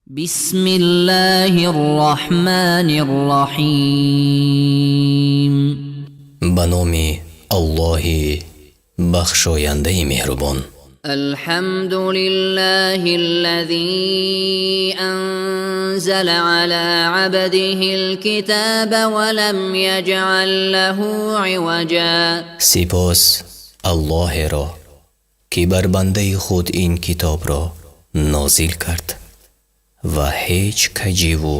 بسم الله الرحمن الرحيم. Ба номи Аллоҳи бахшояндаи меҳрубон. الحمد لله الذي أنزل على عبده الكتاب ولم يجعل له عوجا. Сипос Аллоҳеро, ки бар бандаи худ ин китобро нозил кард ва ҳеҷ каҷиву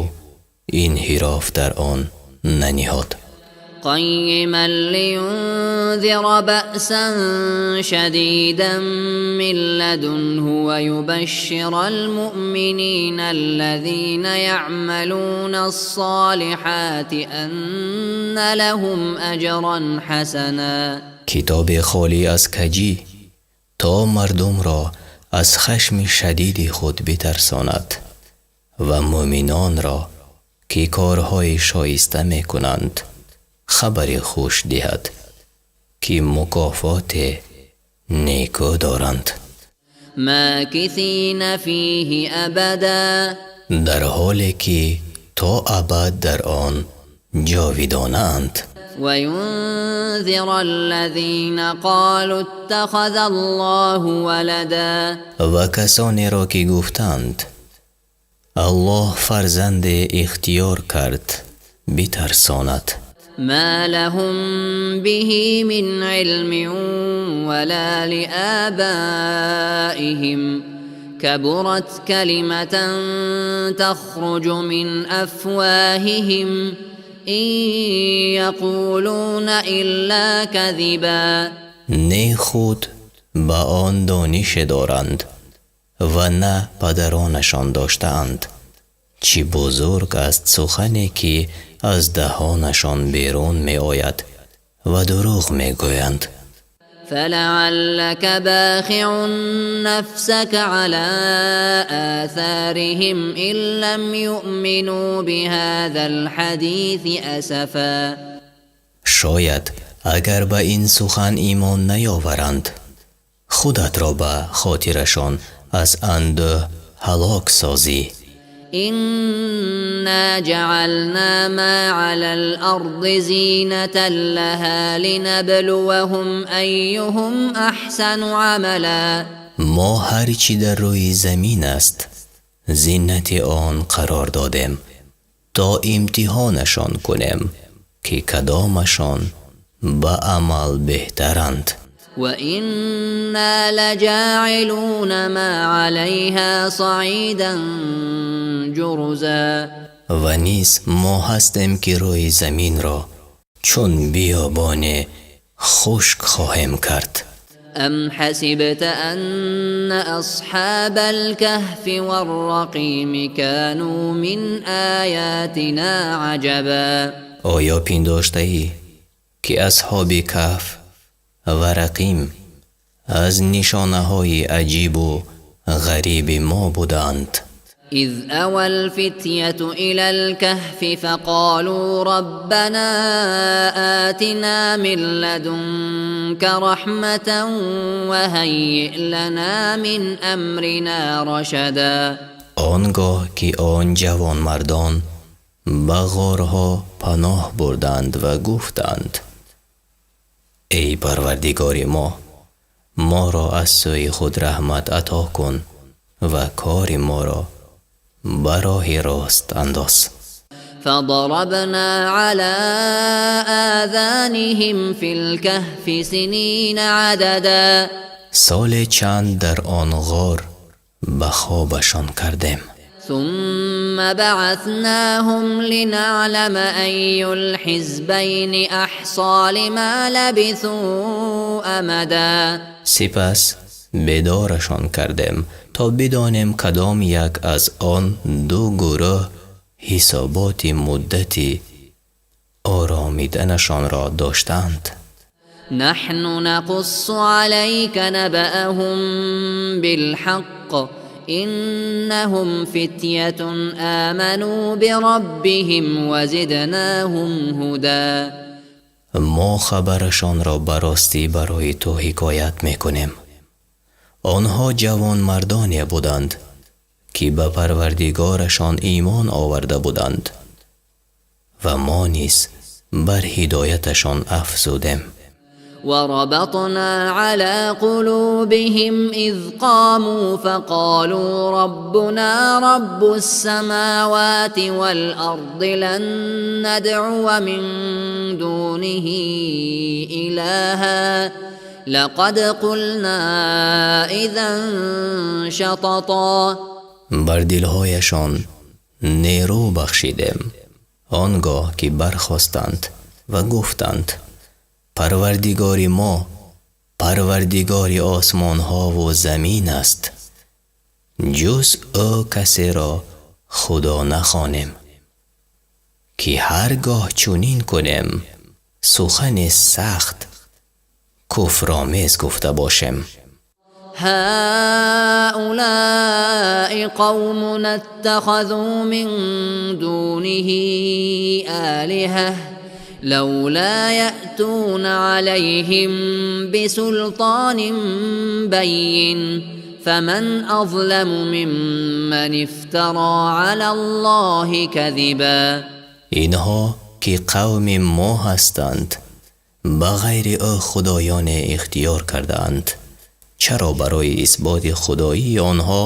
инҳироф дар он наниҳод. قيما لينذر بأسا شديدا من لدنه ويبشر المؤمنين الذين يعملون الصالحات أن لهم أجرا حسنا. Китобе холӣ аз каҷӣ, то мардумро аз хашми шадиди худ битарсонад ва мӯъминонро, ки корҳои шоиста мекунанд, хабари хуш диҳад, ки мукофоте некӯ доранд. ماكثين فيه أبدا. Дар ҳоле ки то абад дар он ҷовидонаанд. وينذر الذين قالوا اتخذ الله ولدا. Ва касонеро, ки гуфтанд: «Аллоҳ фарзанде ихтиёр кард», битарсонад. ما لهم به من علم ولا لآبائهم، كبرت كلمة تخرج من أفواههم، إن يقولون إلا كذبا. Не худ ба он донише доранд ва на падаронашон доштаанд. Чӣ бузург аст сухане, ки аз даҳонашон берун меояд, ва дурӯғ мегӯянд. فلعلك باخع نفسك على آثارهم إن لم يؤمنوا بهذا الحديث أسفا. Шояд агар ба ин сухан имон наёваранд, худатро ба хотирашон аз андӯҳ ҳалок созӣ. إنا جعلنا ما على الأرض زينة لها لنبلوهم أيهم أحسن عملا. Мо ҳар чӣ дар рӯи замин аст, зинати он қарор додем, то имтиҳонашон кунем, ки кадомашон ба амал беҳтаранд. وإنا لجاعلون ما عليها صعيدا جرزا. Ва низ мо ҳастем, ки рӯи заминро чун биёбоне хушк хоҳем кард. أم حسبت أن أصحاب الكهف والرقيم كانوا من آياتنا عجبا؟ Оё пиндоштаӣ, ки асҳоби Каҳф ва Рақим аз нишонаҳои аҷибу ғариби мо буданд? إذ أوى الفتية إلى الكهف فقالوا ربنا آتنا من لدنك رحمة وهيئ لنا من أمرنا رشدا. Он гоҳ ки он ҷавонмардон ба ғорҳо паноҳ бурданд ва гуфтанд: «Эй Парвардигори мо, моро аз сӯи худ раҳмат ато кун ва кори моро ба роҳи рост андоз». فضربنا على آذانهم في الكهف سنين عددا. Соле чанд дар он ғор ба хобашон кардем. ثم بعثناهم لنعلم أي الحزبين أحصى لما لبثوا أمدا. Сипас бедорашон кардем, то бидонем, кадом як аз он ду гурӯҳ ҳисоботи муддати оромиданашонро доштаанд. نحن نقص عليك نبأهم بالحق، إنهم فتية آمنوا بربهم وزدناهم هدى. Мо хабарашонро ба ростӣ барои ту ҳикоят мекунем. Онҳо ҷавонмардоне буданд, Ки ба Парвардигорашон имон оварда буданд, ва мо низ бар ҳидояташон афзудем. وربطنا على قلوبهم إذ قاموا فقالوا ربنا رب السماوات والأرض لن ندعو من دونه إلها لقد قلنا إذا شططا. Бар дилҳояшон нерӯ бахшидем он гоҳ ки бархостанд ва гуфтанд: Парвардигори мо Парвардигори осмонҳову замин аст, ҷуз ӯ касеро худо нахонем, ки ҳар гоҳ чунин кунем сухани сахт куфромез гуфта бошем. هؤلاء قومنا اتخذوا من دونه آلهة لولا يأتون عليهم بسلطان بين فمن أظلم ممن افترى على الله كذبا. Инҳо ки қавми мо ҳастанд, ба ғайри ӯ худоёне ихтиёр кардаанд. Чаро барои исботи худоии онҳо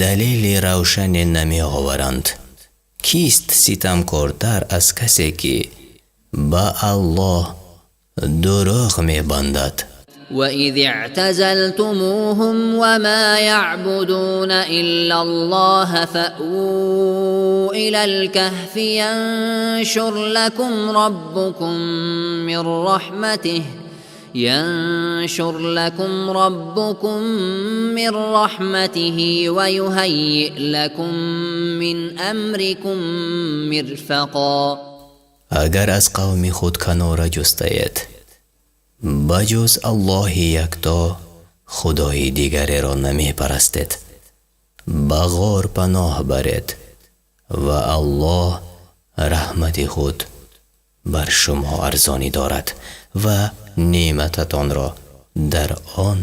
далели равшане намеоваранд? Кист ситамкортар аз касе, ки ба Аллоҳ дурӯғ мебандад? وإذ اعتزلتموهم وما يعبدون إلا الله فأووا إلى الكهف ينشر لكم ربكم من رحمته ويهيئ لكم من أمركم مرفقا. Агар аз қавми худ канора ҷустаед, ба ҷуз Аллоҳи якто худои дигареро намепарастед, ба ғор паноҳ баред ва Аллоҳ раҳмати худ бар шумо арзонӣ дорад ва неъмататонро дар он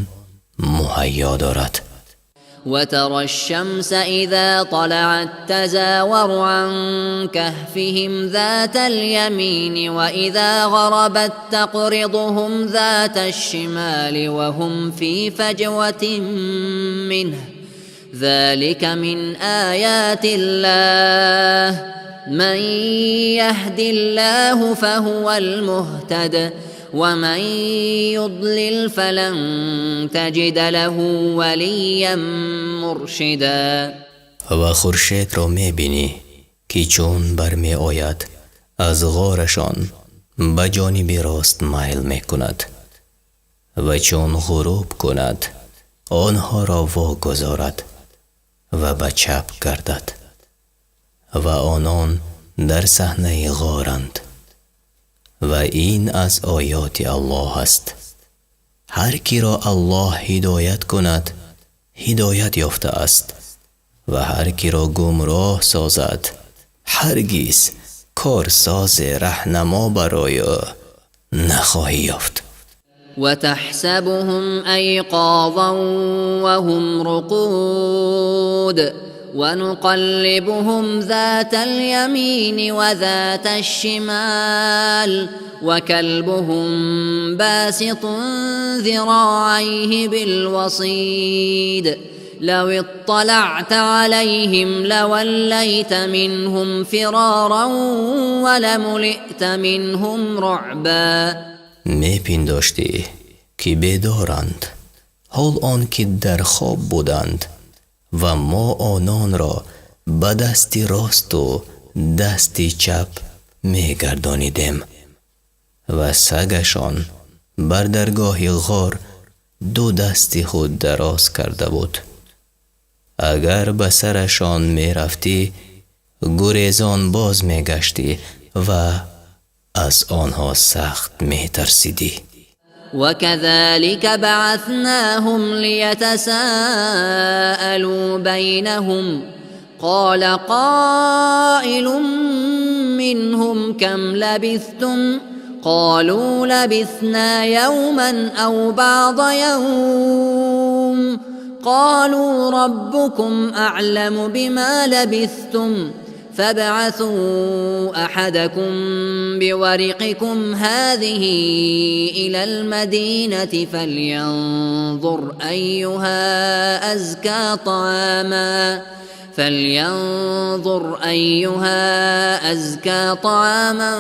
муҳайё дорад. وترى الشمس إذا طلعت تزاور عن كهفهم ذات اليمين وإذا غربت تقرضهم ذات الشمال وهم في فجوة منه ذلك من آيات الله من يهد الله فهو المهتد ومن يضلل فلن تجد له وليا مرشدا. Ва хуршедро мебинӣ, ки чун бармеояд, аз ғорашон ба ҷониби рост майл мекунад ва чун ғуруб кунад, онҳоро вогузорад ва ба чап гардад ва онон дар саҳнаи ғоранд, ва ин аз оёти Аллоҳ аст. Ҳар киро Аллоҳ ҳидоят кунад, ҳидоят ёфта аст ва ҳар киро гумроҳ созад, ҳаргиз корсозе раҳнамо барои ӯ нахоҳӣ ёфт. وتحسبهم أيقاظا وهم رقود ونقلبهم ذات اليمين وذات الشمال وكلبهم باسط ذراعيه بالوصيد لو اطلعت عليهم لوليت منهم فرارا ولملئت منهم رعبا. Мепиндоштӣ, ки бедоранд, ҳол он ки дар хоб буданд, ва мо ононро ба дасти росту дасти чап мегардонидем ва сагашон бар даргоҳи ғор ду дасти худ дароз карда буд. Агар ба сарашон мерафтӣ, гурезон боз мегаштӣ ва аз онҳо сахт метарсидӣ. وكذلك بعثناهم ليتساءلوا بينهم قال قائل منهم كم لبثتم قالوا لبثنا يوما أو بعض يوم. قالوا ربكم أعلم بما لبثتم فابعثوا أحدكم بورقكم هذه إلى المدينة فلينظر أيها أزكى طعاما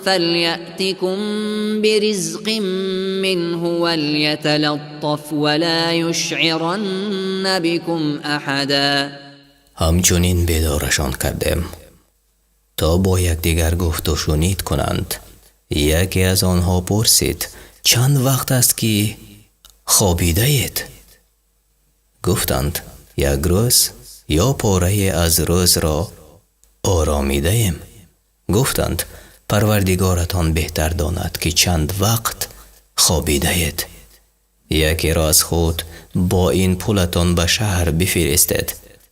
فليأتكم برزق منه وليتلطف ولا يشعرن بكم أحدا. Ҳамчунин бедорашон кардем, то бо якдигар гуфту шунид кунанд. Яке аз онҳо пурсид: чанд вақт аст, ки хобидаед? Гуфтанд: як рӯз ё порае аз рӯзро оромидаем. Гуфтанд: Парвардигоратон беҳтар донад, ки чанд вақт хобидаед. Якеро аз худ бо ин пулатон ба шаҳр бифиристед,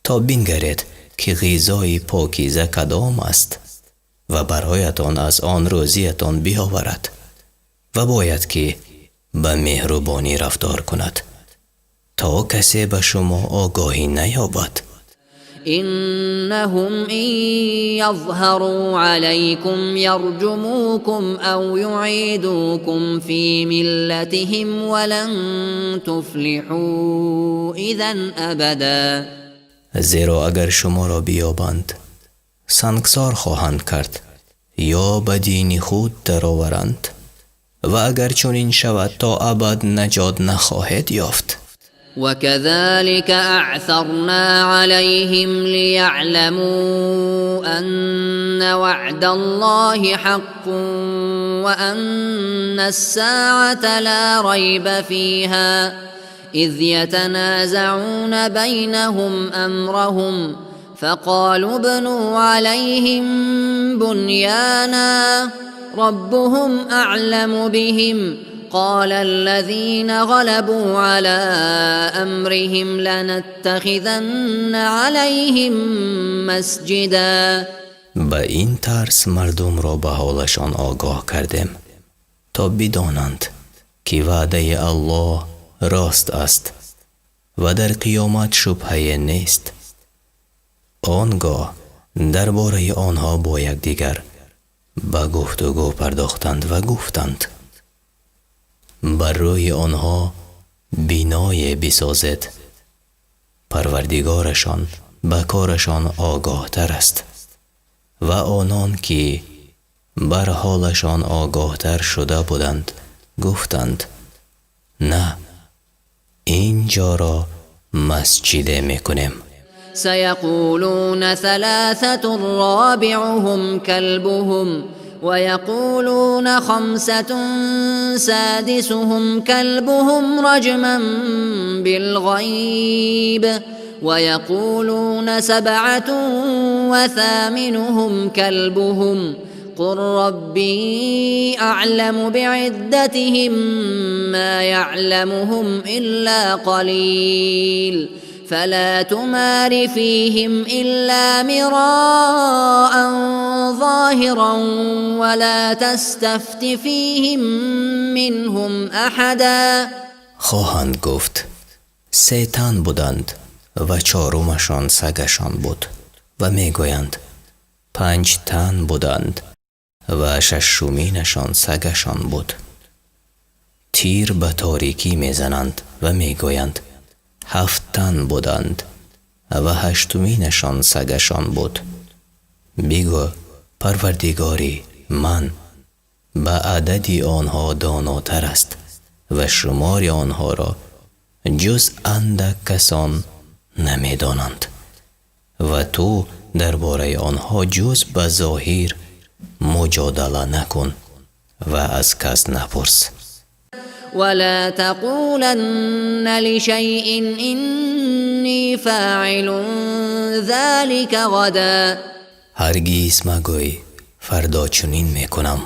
то бингаред, ки ғизои покиза кадом аст ва бароятон аз он рӯзиятон биёварад ва бояд ки ба меҳрубонӣ рафтор кунад, то касе ба шумо огоҳӣ наёбад. إنهم إن يظهروا عليكم يرجموكم أو يعيدوكم في ملتهم ولن تفلحوا إذا أبدا. Зеро агар шуморо биёбанд, сангсор хоҳанд кард ё ба дини худ дароваранд, ва агар чунин шавад, то абад наҷот нахоҳед ёфт. وكذلك أعثرنا عليهم ليعلموا أن وعد الله حق وأن الساعة لا ريب فيها إذ يتنازعون بينهم أمرهم فقالوا ابنوا عليهم بنيانا ربهم أعلم بهم قال الذين غلبوا على أمرهم لنتخذن عليهم مسجدا. Ба ин тарз мардумро ба ҳолашон огоҳ кардем, то бидонанд, ки ваъдаи Аллоҳ рост аст ва дар қиёмат шубҳае нест. Он гоҳ дар бораи онҳо бо якдигар ба гуфтугӯ пардохтанд ва гуфтанд: бар рӯи онҳо биное бисозед, Парвардигорашон ба корашон огоҳтар аст. Ва онон ки бар ҳолашон огоҳтар шуда буданд, гуфтанд: на, ин ҷоро масҷиде мекунем. سيقولون ثلاثة رابعهم كلبهم ويقولون خمسة سادسهم كلبهم رجما بالغيب ويقولون سبعة وثامنهم كلبهم قل ربي أعلم بعدتهم ما يعلمهم إلا قليل فلا تمار فيهم إلا مراء ظاهرا ولا تستفت فيهم منهم أحدا. Хоҳанд гуфт: се тан буданд ва чорумашон сагашон буд, ва мегӯянд: панҷ тан буданд ва шашуминашон сагашон буд. Тир ба торикӣ мезананд ва мегӯянд: ҳафт тан буданд ва ҳаштуминашон сагашон буд. Бигӯ: Парвардигори ман ба адади онҳо донотар аст ва шумори онҳоро ҷуз андак касон намедонанд ва ту дар бораи онҳо ҷуз ба зоҳир муҷодала накун ва аз кас напурс. ولا تقولن لشيء إني فاعل ذلك غدا. Ҳаргиз магӯй: фардо чунин мекунам.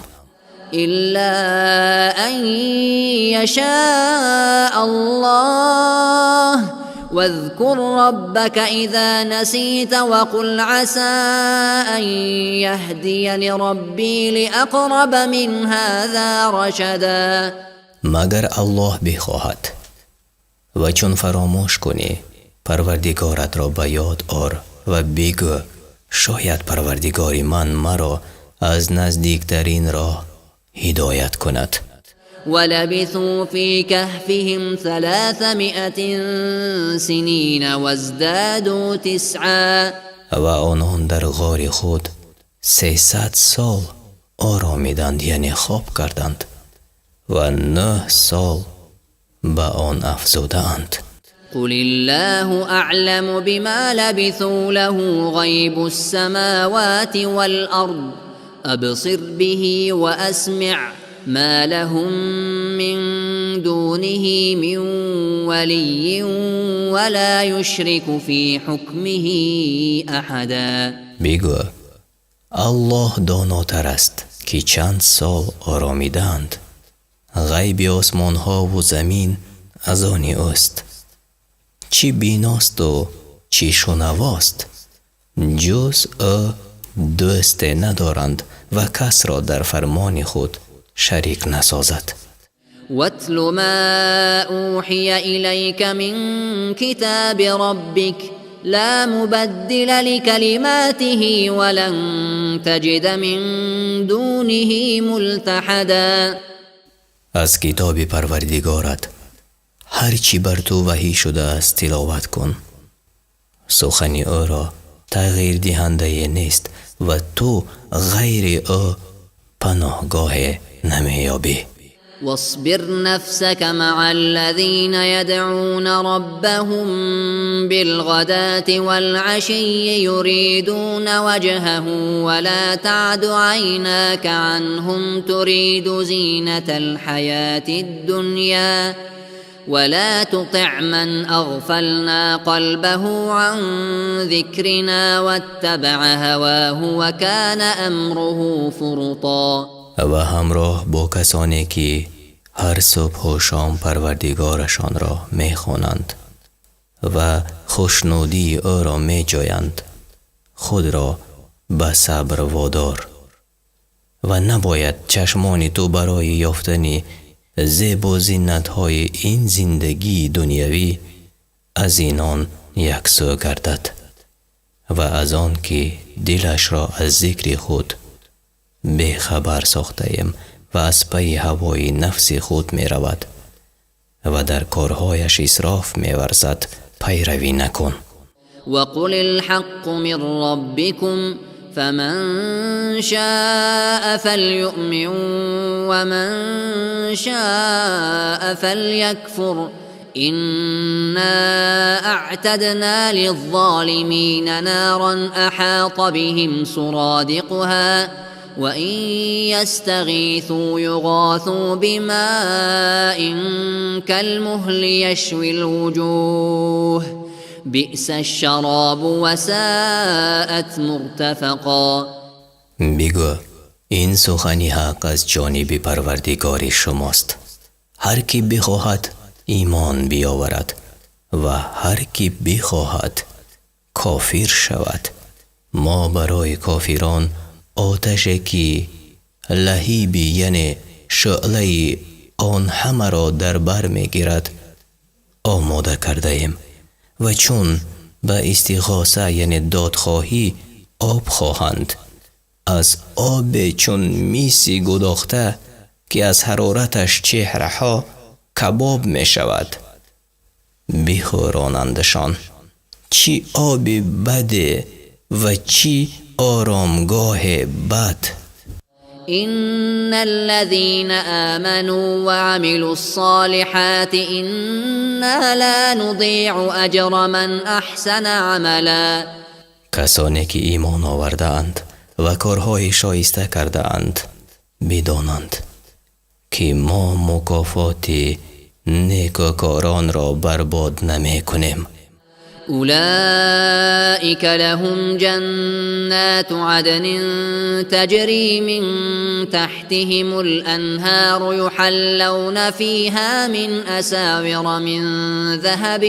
إلا أن يشاء الله واذكر ربك إذا نسيت وقل عسى أن يهديني ربي لأقرب من هذا رشدا. Магар Аллоҳ бихоҳад. Ва чун фаромӯш кунӣ, Парвардигоратро ба ёд ор ва бигӯ: шояд Парвардигори ман маро аз наздиктарин роҳ ҳидоят кунад. ولبثوا في كهفهم 300 سنين وازدادوا تسعا. Ва онон дар ғори худ 300 сол оромиданд, яъне хоб карданд, ва 9 сол ба он афзудаанд. قل الله أعلم بما لبثوا له غيب السماوات والأرض أبصر به وأسمع ما لهم من دونه من ولي ولا يشرك في حكمه أحدا. Бигӯ: Аллоҳ донотар аст, ки чанд сол оромидаанд. Ғайби осмонҳову замин аз они ӯст. Чӣ биносту чӣ шунавост? Ҷуз ӯ дӯсте надоранд ва касро дар фармони худ шарик насозад. واتل ما أوحي إليك من كتاب ربك لا مبدل لكلماته ولن تجد من دونه ملتحدا. Аз китоби Парвардигорат ҳар чӣ бар ту ваҳӣ шудааст, тиловат кун. Сухани ӯро тағйирдиҳандае нест ва ту ғайри ӯ паноҳгоҳе намеёбӣ. واصبر نفسك مع الذين يدعون ربهم بالغداة والعشي يريدون وجهه ولا تعد عيناك عنهم تريد زينة الحياة الدنيا ولا تطع من أغفلنا قلبه عن ذكرنا واتبع هواه وكان أمره فرطا. Ва ҳамроҳ бо касоне, ки ҳар субҳу шом Парвардигорашонро мехонанд ва хушнудии ӯро меҷӯянд, худро ба сабр водор ва набояд чашмони ту барои ёфтани зебу зинатҳои ин зиндагии дунявӣ аз инон яксӯ гардад ва аз он ки дилашро аз зикри худ бехабар сохтаем ва аз пайи ҳавои нафси худ меравад ва дар корҳояш исроф меварзад, пайравӣ накун. وقل الحق من ربكم فمن شاء فليؤمن ومن شاء فليكفر إنا أعتدنا للظالمين نارا أحاط بهم سرادقها وإن يستغيثوا يغاثوا بماء كالمهل يشوي الوجوه بئس الشراب وساءت مرتفقا. Бигӯ: ин сухани ҳақ аз ҷониби Парвардигори шумост. Ҳар кӣ бихоҳад, имон биёварад ва ҳар кӣ бихоҳад, кофир шавад. Мо барои кофирон оташе, ки лаҳиби, яъне шӯълаи он ҳамаро дар бар мегирад, омода кардаем ва чун ба истиғоса, яъне додхоҳӣ, об хоҳанд, аз обе чун миси гудохта, ки аз ҳарораташ чеҳраҳо кабоб мешавад, бихӯронандашон. Чӣ оби баде ва чӣ оромгоҳе бад! إن الذين آمنوا وعملوا الصالحات إنا لا نضيع أجر من أحسن عملا. Касоне ки имон овардаанд ва корҳои шоиста кардаанд, бидонанд, ки мо мукофоти некӯкоронро барбод намекунем. أولئك لهم جنات عدن تجري من تحتهم الأنهار يحلون فيها من أساور من ذهب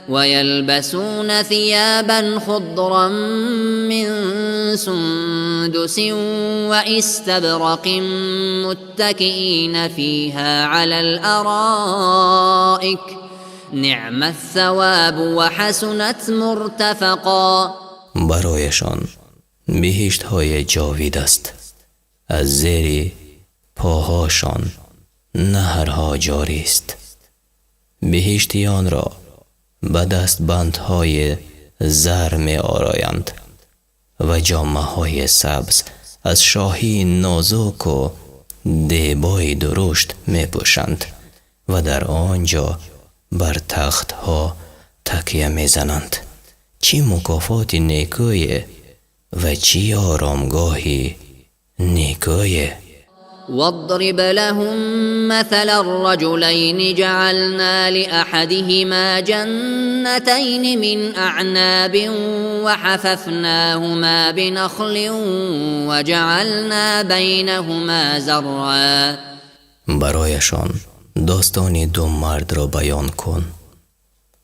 ويلبسون ثيابا خضرا من سندس واستبرق متكئين فيها على الأرائك نعم الثواب وحسنت مرتفقا. Барояшон биҳиштҳои ҷовид аст, аз зери поҳошон наҳрҳо ҷорист. Биҳиштиёнро ба дастбандҳои зар меороянд ва ҷомаҳои сабз аз шоҳии нозук ва дебои дурушт мепӯшанд ва дар он ҷо бар тахтҳо такя мезананд. Чӣ мукофоти некӯе ва чӣ оромгоҳи некӯе! واضرب لهم مثل الرجلين جعلنا لأحدهما جنتين من أعناب وحففناهما بنخل وجعلنا بينهما زرعا. Барояшон достони ду мардро баён кун,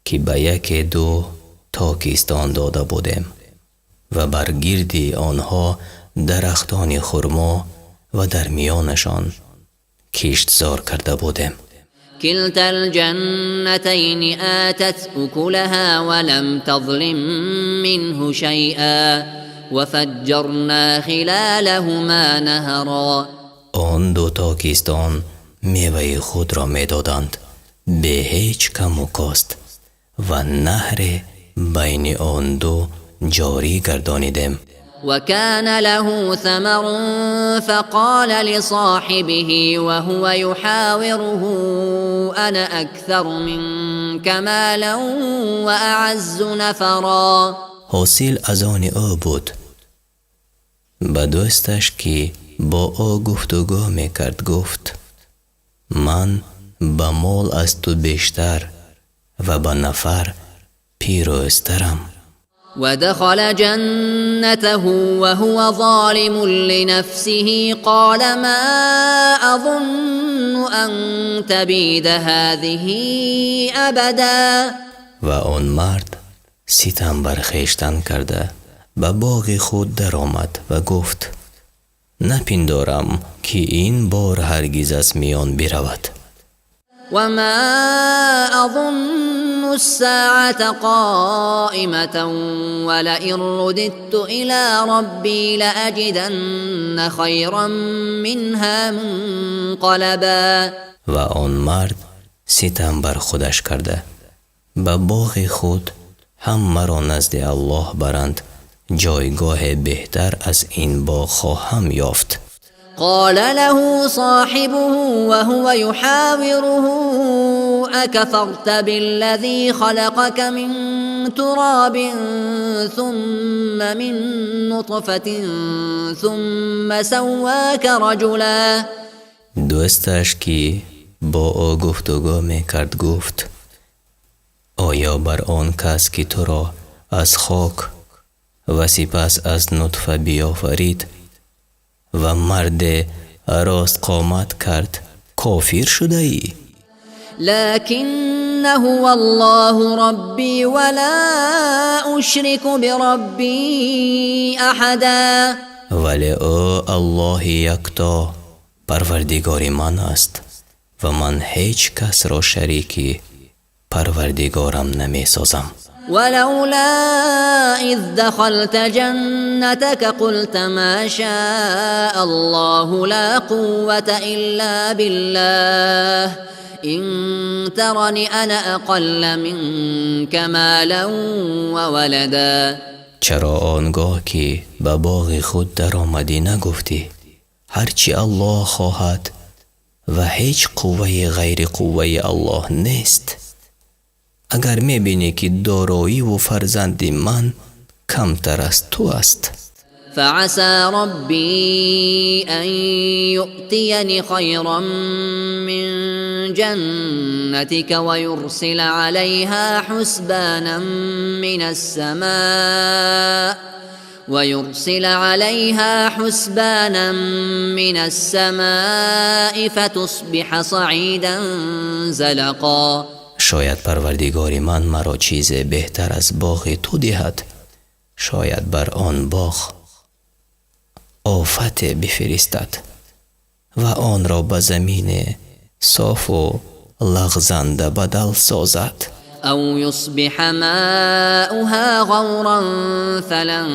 ки ба яке ду токистон дода будем ва бар гирди онҳо дарахтони хурмо ва дар миёнашон киштзор карда будем. كلتا الجنتين آتت أكلها ولم تظلم منه شيئا وفجرنا خلالهما نهرا. Он ду токистон меваи худро медоданд бе ҳеҷ каму кост ва наҳре байни он ду ҷорӣ гардонидем. وكان له ثمر فقال لصاحبه وهو يحاوره أنا أكثر منك مالا وأعز نفرا. Ҳосил аз они ӯ буд. Ба дӯсташ, ки бо ӯ гуфтугӯ мекард, гуфт: ман ба мол аз ту бештар ва ба нафар пирӯзтарам. ودخل جنته وهو ظالم لنفسه قال ما أظن أن تبيد هذه أبدا. Ва он мард ситам бар хештан карда ба боғи худ даромад ва гуфт: напиндорам, ки ин бор ҳаргиз аз миён биравад. وما أظن الساعة قائمة ولئن رددت إلى ربي لأجدن خيرا منها منقلبا. Ва он мард ситам бар худаш карда ба боғи худ ҳам маро назди Аллоҳ баранд, ҷойгоҳе беҳтар аз ин боғ хоҳам ёфт. قال له صاحبه وهو يحاوره أكفرت بالذي خلقك من تراب ثم من نطفة ثم سواك رجلا. Дӯсташ, ки бо ӯ гуфтугӯ мекард, гуфт: оё бар он кас, ки туро аз хок ва сипас аз нутфа биёфарид ва марде ростқомат кард, кофир шудаӣ? لكن هو الله ربي ولا أشرك بربي أحدا. Вале ӯ Аллоҳи якто Парвардигори ман аст ва ман ҳеҷ касро шарики Парвардигорам намесозам. ولولا إذ دخلت جنتك قلت ما شاء الله لا قوة إلا بالله إن ترني أنا أقل منك مالا وولدا. Чаро он гоҳ, ки ба боғи худ даромадӣ, нагуфтӣ: ҳарчи Аллоҳ хоҳад ва ҳеҷ қуввае ғайри қувваи Аллоҳ нест? Агар мебинӣ, ки дороиву фарзанди ман камтар аз ту аст. فعسى ربي أن يؤتيني خيرا من جنتك ويرسل عليها حسبانا من السماء ويرسل عليها حسبانا من السماء فتصبح صعيدا زلقا. Шояд Парвардигори ман маро чизе беҳтар аз боғи ту диҳад, шояд бар он боғ офате бифиристад ва онро ба замини соф ва лағзанда бадал созад. أو يصبح ماؤها غورا فلن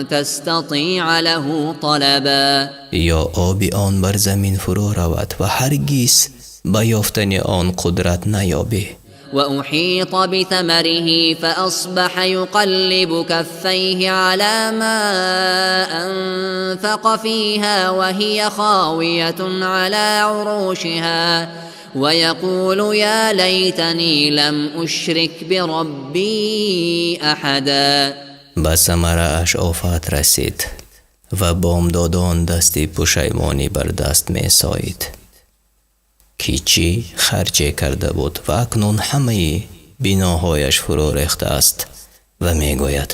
تستطيع له طلبا. Ё оби он бар замин фурӯ равад ва ҳаргиз ба ёфтани он қудрат наёбӣ. وأحيط بثمره فأصبح يقلب كفيه على ما أنفق فيها وهي خاوية على عروشها ويقول يا ليتني لم أشرك بربي أحدا. Ба самарааш офат расид ва бомдодон дасти пушаймонӣ бар даст месоид, ки чӣ харҷе карда буд ва акнун ҳамаи биноҳояш фурӯ рехтааст ва мегӯяд: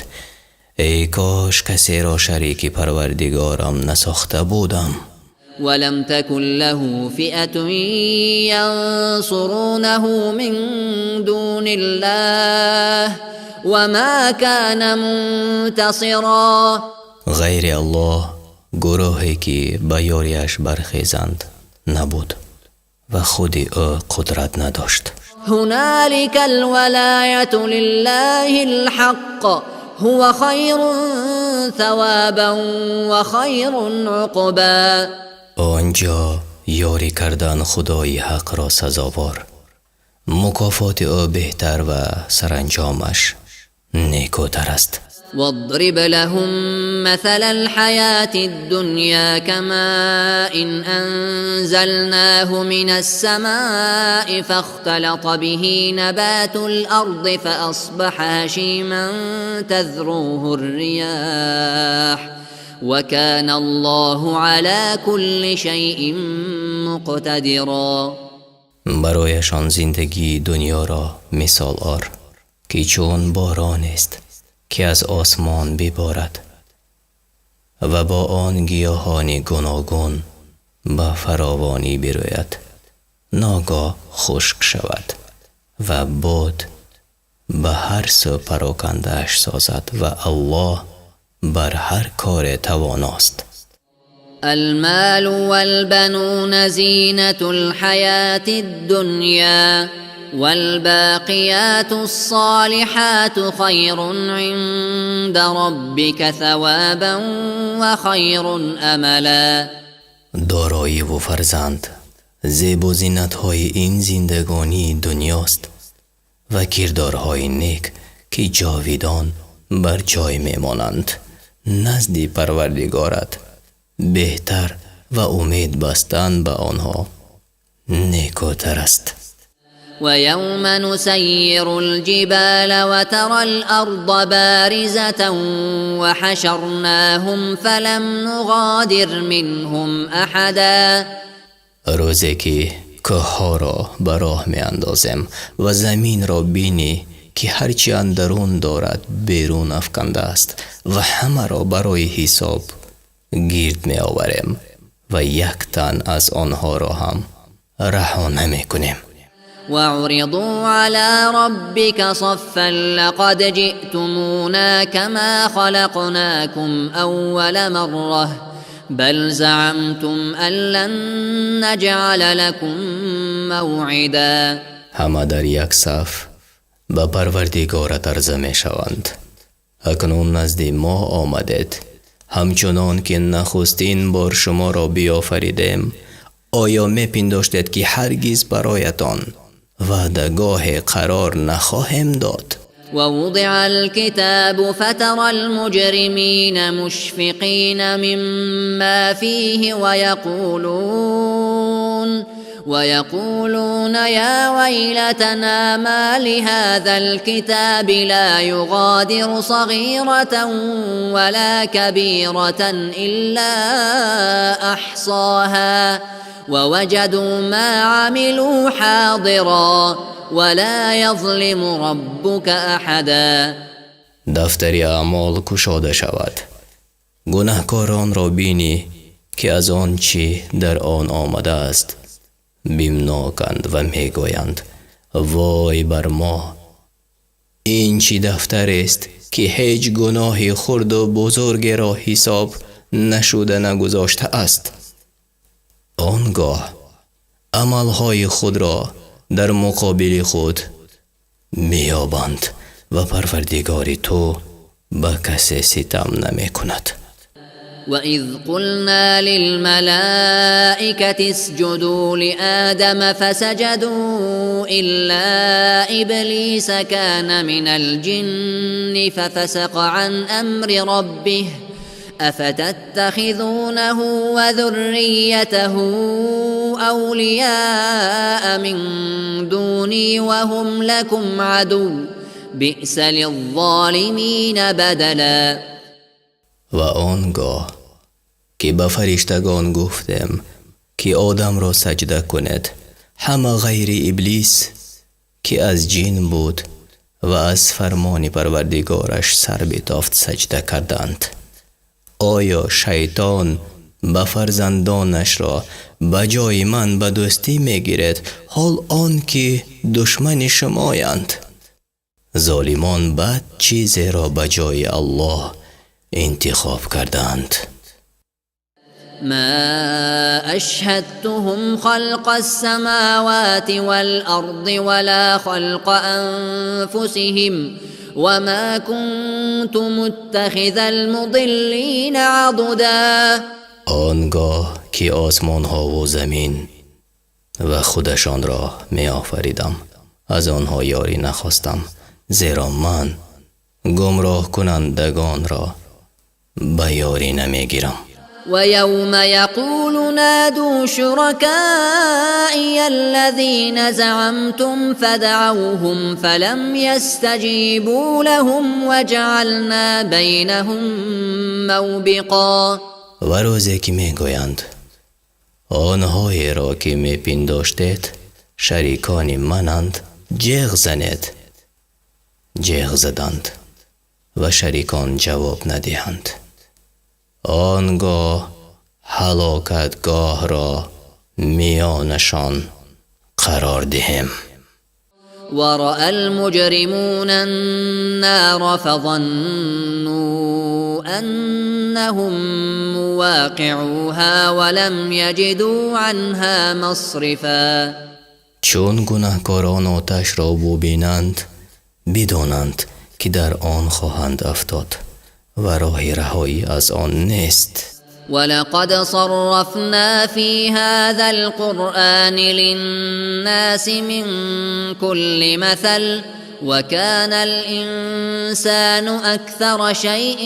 эй кош касеро шарики Парвардигорам насохта будам. ولم تكن له فئة ينصرونه من دون الله وما كان منتصرا. Ғайри Аллоҳ гурӯҳе ки ба ёрияш бархезанд набуд ва худи ӯ қудрат надошт. هنالك الولاية لله الحق هو خير ثوابا وخير عقبا. Он ҷо ёрӣ кардан Худои ҳақро сазовор, мукофоти ӯ беҳтар ва саранҷомаш некӯтар аст. واضرب لهم مثل الحياة الدنيا كماء أنزلناه من السماء فاختلط به نبات الأرض فأصبح هشيما تذروه الرياح وكان الله على كل شيء مقتدرا. Барояшон зиндагии дунёро мисол ор, ки чун боронест, ки аз осмон биборад ва бо он гиёҳони гуногун ба фаровонӣ бирӯяд, ногоҳ хушк шавад ва бод ба ҳар сӯ парокандааш созад ва Аллоҳ бар ҳар коре тавоност. المال والبنون زينة الحياة الدنيا والباقيات الصالحات خير عند ربك ثوابا وخير أملا. Дороиву фарзанд зебу зинатҳои ин зиндагонии дунёст ва кирдорҳои нек, ки ҷовидон бар ҷой мемонанд, назди Парвардигорат беҳтар ва умед бастан ба онҳо некӯтар аст. ويوم نسير الجبال وترى الأرض بارزة وحشرناهم فلم نغادر منهم أحدا. Рӯзе ки кӯҳҳоро ба роҳ меандозем ва заминро бинӣ, ки ҳарчи андарун дорад берун афкандааст, ва ҳамаро барои ҳисоб гирд меоварем ва як тан аз онҳоро ҳам раҳо намекунем. وعرضوا على ربك صفا لقد جئتمونا كما خلقناكم أول مرة بل زعمتم أن لن نجعل لكم موعدا. Ҳама дар як саф ба Парвардигорат арза мешаванд. Акнун назди мо омадед, ҳамчунон ки нахустин бор шуморо биёфаридем. Оё мепиндоштед, ки ҳаргиз бароятон ваъдагоҳе қарор нахоҳем дод? ووضع الكتاب فترى المجرمين مشفقين مما فيه ويقولون يا ويلتنا ما لهذا الكتاب لا يغادر صغيرة ولا كبيرة إلا أحصاها ووجدوا ما عملوا حاضرا ولا يظلم ربك أحدا. Дафтари аъмол кушода шавад, гунаҳкоронро бинӣ, ки аз он чӣ дар он омадааст бимноканд ва мегӯянд: Вой бар мо! Ин чӣ дафтарест, ки ҳеҷ гуноҳи хурду бузургеро ҳисоб нашуда нагузоштааст. Он гоҳ амалҳои худро дар муқобили худ меёбанд ва Парвардигори ту ба касе ситам намекунад. وإذ قلنا للملائكة اسجدوا لآدم فسجدوا إلا إبليس كان من الجن ففسق عن أمر ربه أفتتخذونه وذريته أولياء من دوني وهم لكم عدو بئس للظالمين بدلا. Ва он гоҳ ки ба фариштагон гуфтем, ки Одамро саҷда кунед, ҳама ғайри Иблис, ки аз ҷин буд ва аз фармони Парвардигораш сар битофт, саҷда карданд. Оё шайтон ба фарзандонашро ба ҷои ман ба дӯстӣ мегиред, ҳол он ки душмани шумоянд? Золимон бад чизеро ба ҷои Аллоҳ интихоб карданд. ما أشهدتهم خلق السماوات والأرض ولا خلق أنفسهم وما كنت متخذ المضلين عضدا. Он гоҳ ки осмонҳову замин ва худашонро меофаридам, аз онҳо ёрӣ нахостам, зеро ман гумроҳкунандагонро ба ёрӣ намегирам. ويوم يقول نادوا شركائي الذين زعمتم فدعوهم فلم يستجيبوا لهم وجعلنا بينهم موبقا. Ва рӯзе ки мегӯянд: онҳоеро ки мепиндоштед шарикони мананд, ҷеғ занед, ҷеғ заданд ва шарикон ҷавоб надиҳанд, он гоҳ ҳалокатгоҳро миёнашон қарор диҳем. ورأى المجرمون النار فظنوا أنهم مواقعوها ولم يجدوا عنها مصرفا. Чун гунаҳкорон оташро бубинанд, бидонанд, ки дар он хоҳанд афтод ва роҳи раҳоӣ аз он нест. ولقد صرفنا في هذا القرآن للناس من كل مثل وكان الإنسان أكثر شيء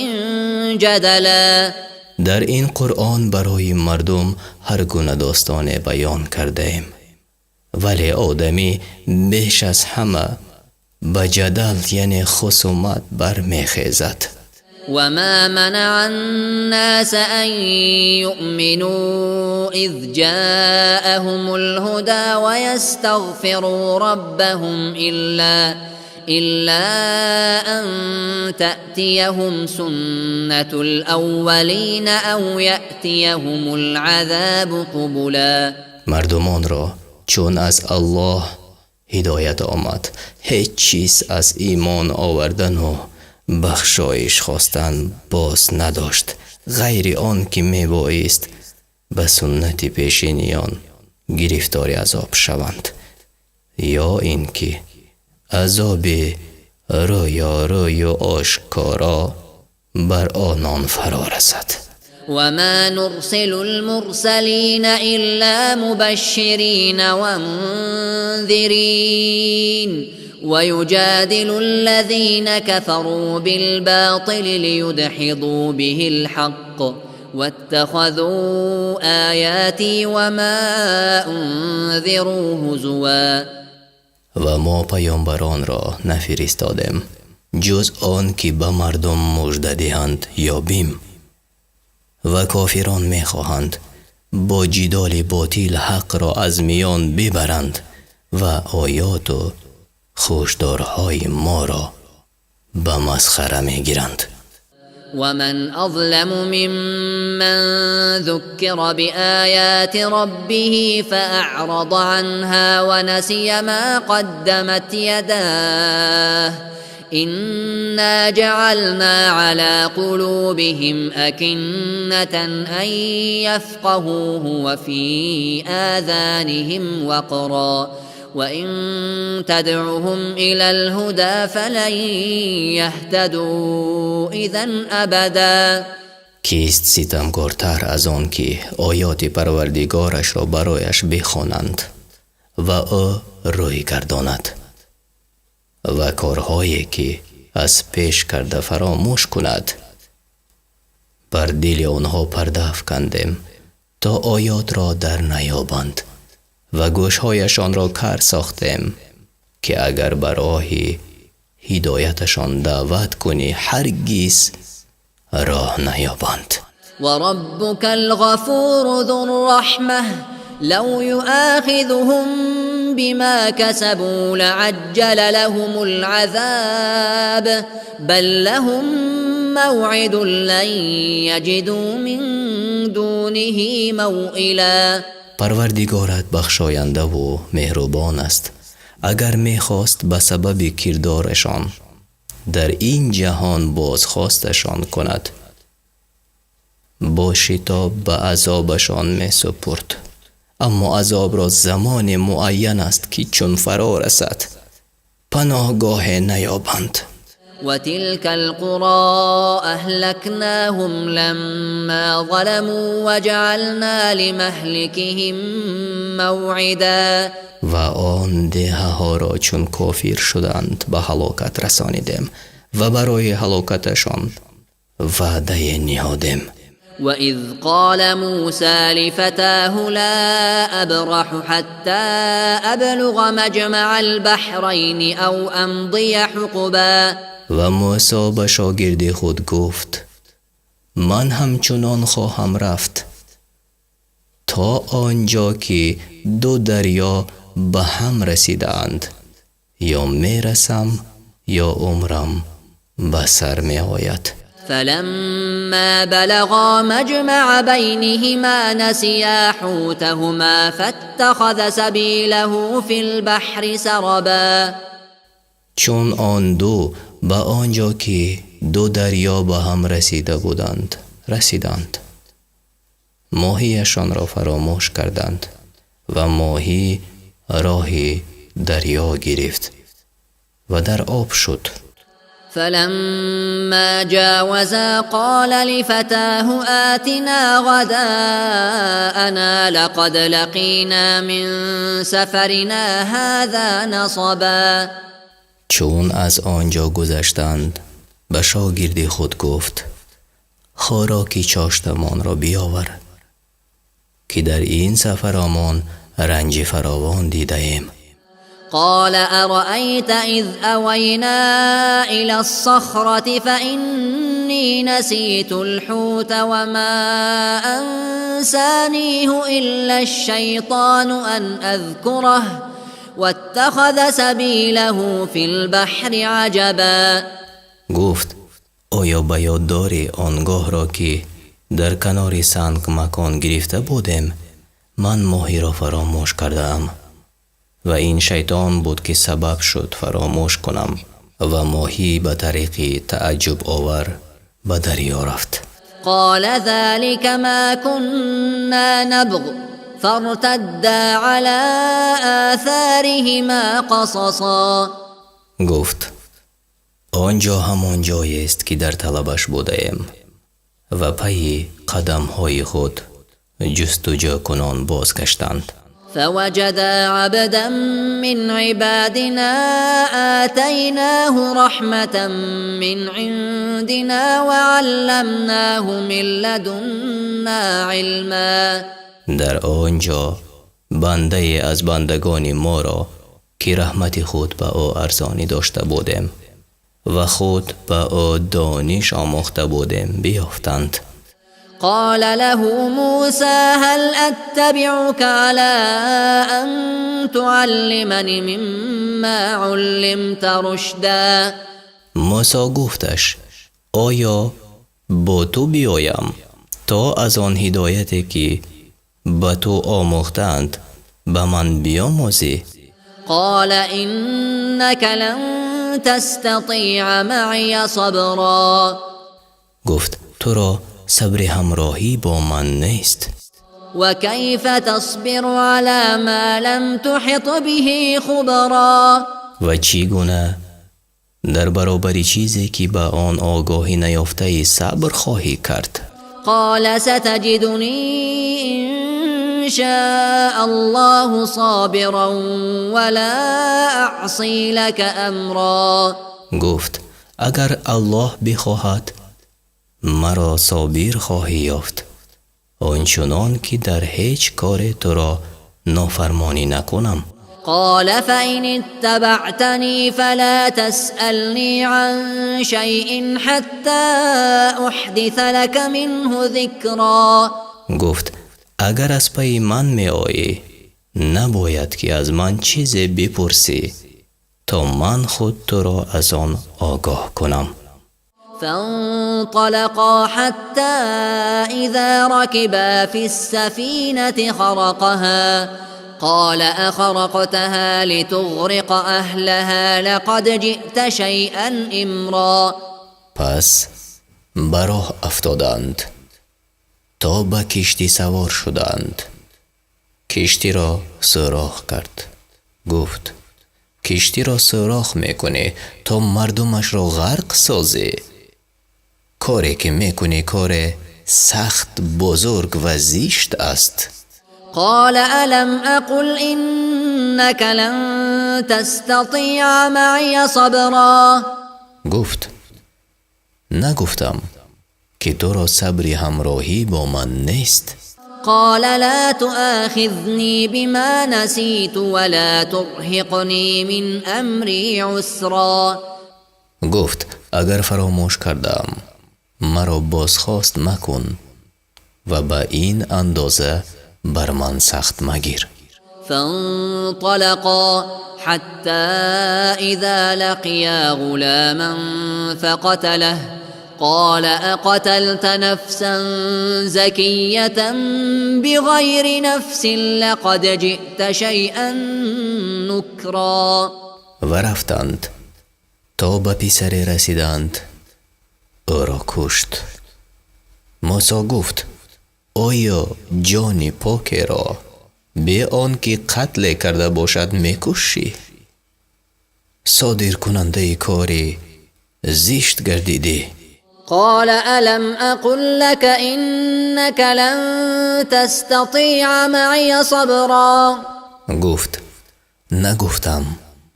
جدلا. Дар ин Қуръон барои мардум ҳар гуна достоне баён кардаем, вале одамӣ беш аз ҳама ба ҷадал, яъне хусумат бармехезад. وما منع الناس أن يؤمنوا إذ جاءهم الهدى ويستغفروا ربهم إلا أن تأتيهم سنة الأولين أو يأتيهم العذاب قبلا. Мардумонро чун аз Аллоҳ ҳидоят омад, ҳеҷ чиз аз имон овардану бахшоиш хостан боз надошт, ғайри он ки мебоист ба суннати пешиниён гирифтори азоб шаванд ё ин ки азоби рӯёрӯю ошкоро бар онон фаро расад. وما نرسل المرسلين إلا مبشرين ومنذرين ويجادل الذين كفروا بالباطل ليدحضوا به الحق واتخذوا آياتي وما أنذروا هزوا. Ва мо паёмбаронро нафиристодем, ҷуз он ки ба мардум мужда диҳанд ё бим. Ва кофирон мехоҳанд бо ҷидоли ботил ҳақро аз миён бибаранд ва оёту хушдорҳои моро ба масхара мегиранд. ومن أظلم ممن ذكر بآيات ربه فأعرض عنها ونسي ما قدمت يداه إنا جعلنا على قلوبهم أكنة أن يفقهوه وفي آذانهم وقرا وإن تدعهم إلى الهدى فلن يهتدوا إذا أبدا. Кист ситамкортар аз он ки оёти Парвардигорашро барояш бихонанд ва ӯ рӯй гардонад ва корҳое ки аз пеш карда фаромӯш кунад? Бар дили онҳо парда афкандем, то оётро дар наёбанд, ва гӯшҳояшонро кар сохтем, ки агар ба роҳи ҳидояташон даъват кунӣ, ҳаргиз роҳ наёбанд. وربك الغفور ذو الرحمة لو يؤاخذهم بما كسبوا لعجل لهم العذاب بل لهم موعد لن يجدوا من دونه موئلا. Парвардигорат бахшояндаву меҳрубон аст. Агар мехост, ба сабаби кирдорашон дар ин ҷаҳон бозхосташон кунад, бо шитоб ба азобашон месупурд, аммо азобро замоне муайян аст, ки чун фаро расад, паноҳгоҳе наёбанд. وتلك القرى أهلكناهم لما ظلموا وجعلنا لمهلكهم موعدا. Ва он деҳаҳоро, чун кофир шуданд, ба ҳалокат расонидем ва барои ҳалокаташон ваъдае ниҳодем. وإذ قال موسى لفتاه لا أبرح حتى أبلغ مجمع البحرين أو أمضي حقبا. Ва Мӯсо ба шогирди худ гуфт: «Ман ҳамчунон хоҳам рафт, то он ҷо ки ду дарё ба ҳам расидаанд, ё мерасам, ё умрам ба сар меояд». فلما بلغا مجمع بينهما نسيا حوتهما فاتخذ سبيله في البحر سربا. Чун он ду ба он ҷо ки ду дарё ба ҳам расида буданд, расиданд, моҳияшонро фаромӯш карданд, ва моҳӣ роҳи дарё гирифт ва дар об шуд. فلما جاوزا قال لفتاه آتنا غداءنا لقد لقينا من سفرنا هذا نصبا. Чун аз он ҷо гузаштанд, ба шогирди худ гуфт: «Хӯроки чоштамонро биёвар, ки дар ин сафаромон ранҷи фаровон дидаем». قال أرأيت إذ أوينا إلى الصخرة فإني نسيت الحوت وما أنسانيه إلا الشيطان أن أذكره واتخذ سبيله في البحر عجبا. Гуфт: «Оё ба ёд дорӣ он гоҳро, ки дар канори санг макон гирифта будем? Ман моҳиро фаромӯш кардаам, ва ин шайтон буд, ки сабаб шуд фаромӯш кунам, ва моҳӣ ба тариқи тааҷҷубовар ба дарё рафт». قال ذلك ما كنا نبغ فارتدا على آثارهما قصصا. Гуфт: «Он ҷо ҳамон ҷоест, ки дар талабаш будаем», ва пайи қадамҳои худ ҷустуҷӯкунон бозгаштанд. فوجدا عبدا من عبادنا آتيناه رحمة من عندنا وعلمناه من لدنا علما. Дар он ҷо бандае аз бандагони моро, ки раҳмати худ ба ӯ арзонӣ дошта будем ва худ ба ӯ дониш омӯхта будем, биёфтанд. قال له موسى هل أتبعك على أن تعلمني مما علمت رشدا؟ Мӯсо гуфташ: «Оё Бо ту биёям, то аз он ҳидояте, ки ба ту омӯхтаанд, ба ман биёмӯзӣ? قال إنك لن تستطيع معي صبرا. Гуфт: туро сабри ҳамроҳӣ бо ман нест. وكيف تصبر على ما لم تحط به خبرا. Ва чӣ гуна дар баробари чизе, ки ба он огоҳӣ наёфтаӣ, сабр хоҳӣ кард? قال ستجدني إن شاء الله صابرا ولا أعصي لك أمرا. Гуфт: агар Аллоҳ бихоҳад, маро собир хоҳӣ ёфт, он чунон ки дар ҳеҷ коре туро нофармонӣ накунам. قال فإن اتبعتني فلا تسألني عن شيء حتى أحدث لك منه ذكرا. Гуфт: агар аз пайи ман меоӣ, набояд ки аз ман чизе бипурсӣ, то ман худ туро аз он огоҳ кунам. فانطلقا حتى إذا ركبا في السفينة خرقها، قال أخرقتها لتغرق أهلها، لقد جئت شيئا إمرا. Пас ба роҳ афтоданд, то ба киштӣ савор шуданд. Киштиро сӯрох кард. Гуфт: киштиро сӯрох мекунӣ, то мардумашро ғарқ созӣ? Коре ки мекунӣ, коре сахт бузург ва зишт аст. قال ألم أقل إنك لن تستطيع معي صبرا. Гуфт: нагуфтам, ки туро сабри ҳамроҳӣ бо ман нест? قال لا تؤاخذني بما نسيت ولا ترهقني من أمري عسرا. Гуфт: агар фаромӯш кардам, маро бозхост макун ва ба ин андоза бар ман сахт магир. فانطلقا حتى إذا لقيا غلاما فقتله، قال أقتلت نفسا زكية بغير نفس، لقد جئت شيئا نكرا. Ва рафтанд, то ба писаре расиданд, ӯро кушт. Мусо гуфт: оё ҷони покеро бе он ки қатле карда бошад мекушӣ? Содиркунандаи кори зишт гардидӣ. قال ألم أقل لك إنك لن تستطيع معي صبرا. Гуфт: нагуфтам,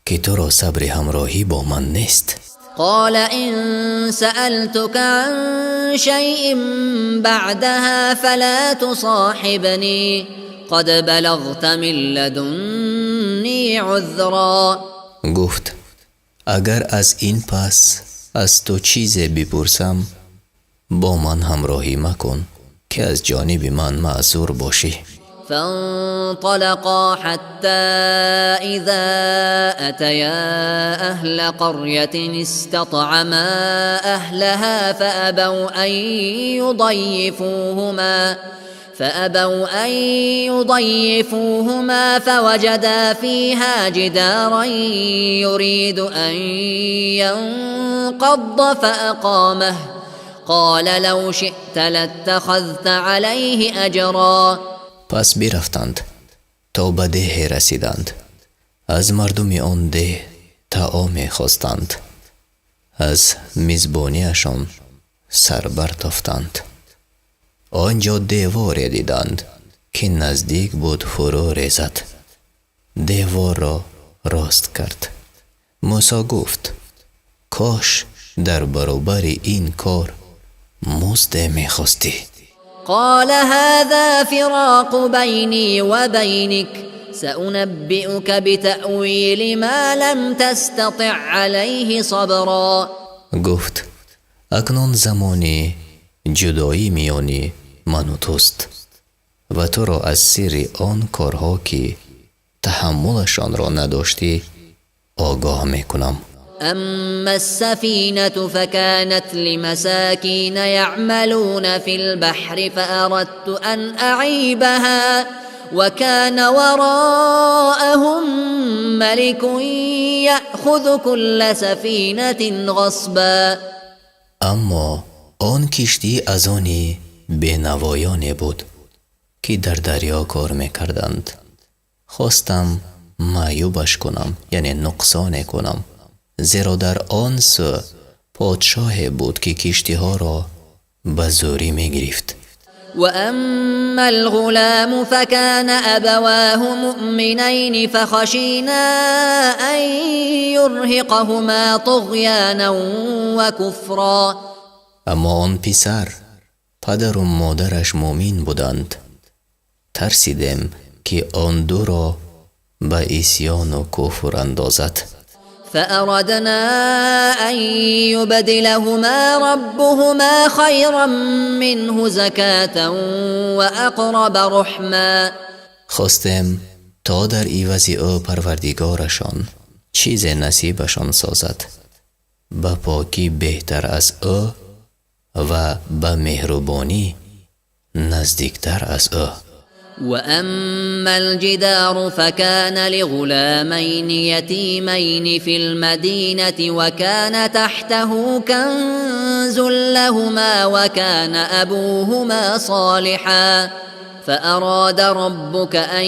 ки туро сабри ҳамроҳӣ бо ман нест? قال إن سألتك عن شيء بعدها فلا تصاحبني، قد بلغت من لدني عذرا. Гуфт: агар аз ин пас аз ту чизе бипурсам, бо ман ҳамроҳӣ макун, ки аз ҷониби ман маъзур бошӣ. فانطلقا حتى إذا أتيا أهل قرية استطعما أهلها فأبوا أن يضيفوهما، فوجدا فيها جدارا يريد أن ينقض فأقامه، قال لو شئت لاتخذت عليه أجرا. Пас бирафтанд, то ба деҳе расиданд. Аз мардуми он деҳ таоме хостанд. Аз мизбониашон сар бартофтанд. Он ҷо деворе диданд, ки наздик буд фурӯ резад. Деворро рост кард. Мусо гуфт: кош дар баробари ин кор музде мехостӣ. قال هذا فراق بيني وبينك، سأنبئك بتأويل ما لم تستطع عليه صبرا. Гуфт: акнун замони ҷудоӣ миёни ману туст ва туро аз сирри он корҳо, ки таҳаммулашонро надоштӣ, огоҳ мекунам. أما السفينة فكانت لمساكين يعملون في البحر فأردت أن أعيبها وكان وراءهم ملك يأخذ كل سفينة غصبا. Аммо он киштӣ аз они бенавоёне буд, ки дар дарё кор мекарданд. Хостам маъюбаш кунам, яъне нуқсоне кунам, зеро дар он сӯ подшоҳе буд, ки киштиҳоро ба зӯрӣ мегирифт. وأما الغلام فكان أبواه مؤمنين فخشينا أن يرهقهما طغيانا وكفرا. Аммо он писар, падару модараш мӯмин буданд. Тарсидем, ки он дуро ба исьёну куфр андозад. فأردنا أن يبدلهما ربهما خيرا منه زكاة وأقرب رحما. Хостем, то дар ивази ӯ Парвардигорашон чизе насибашон созад, ба покӣ беҳтар аз ӯ ва ба меҳрубонӣ наздиктар аз ӯ. وأما الجدار فكان لغلامين يتيمين في المدينة وكان تحته كنز لهما وكان أبوهما صالحا، فأراد ربك أن